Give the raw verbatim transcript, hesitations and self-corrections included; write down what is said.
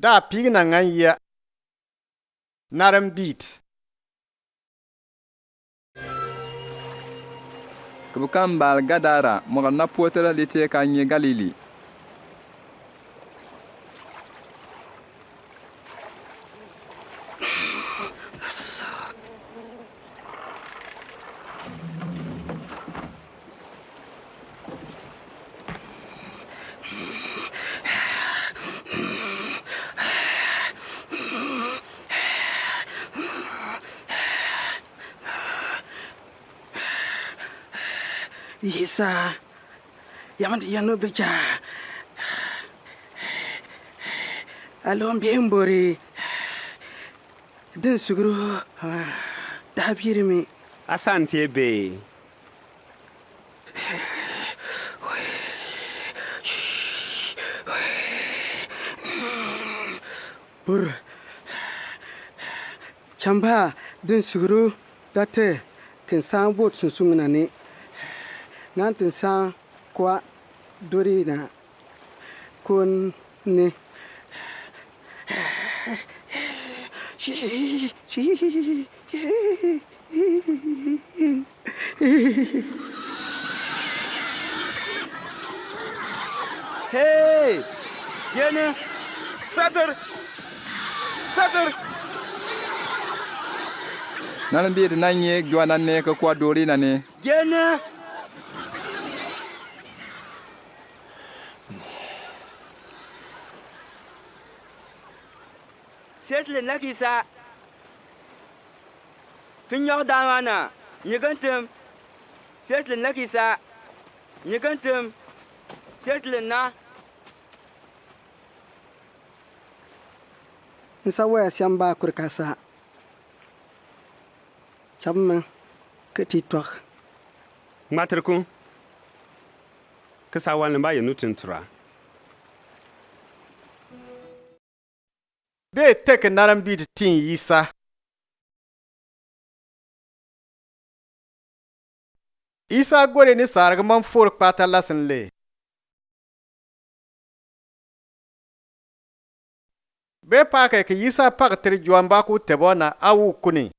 da pigina ngan ya. Naram bit. Ka bu kam bal Gadara, mɔgɔ na pɔtɛ la lite ka nye Galili. Isa, yamdi yanu beja. Alo mbiembori. Din suguru, ah, dabirimi. Asante be. Bur. Chamba, din suguru, date, tinsa bot sunsung nani. Ngan tinsa kwa duri na. Kun ni. Hey! Gene! Satır! Satır! Nani bit nanye jua nane ka kwa dori nane. Gene! Setlen lakisa. Finyok dawana. Nyigantim. Setlen lakisa. Nyigantim. Setlen na. Nsa waya siamba kurkasa. Cham me. Keti twak. Matrikun. Kasa wan ba yanu tin tura. Be tek naram bit tin yisa. Isa gore ni sarg man for kpata lasin le. Be pake ke yisa pak tiri juan baku tebona awu kuni.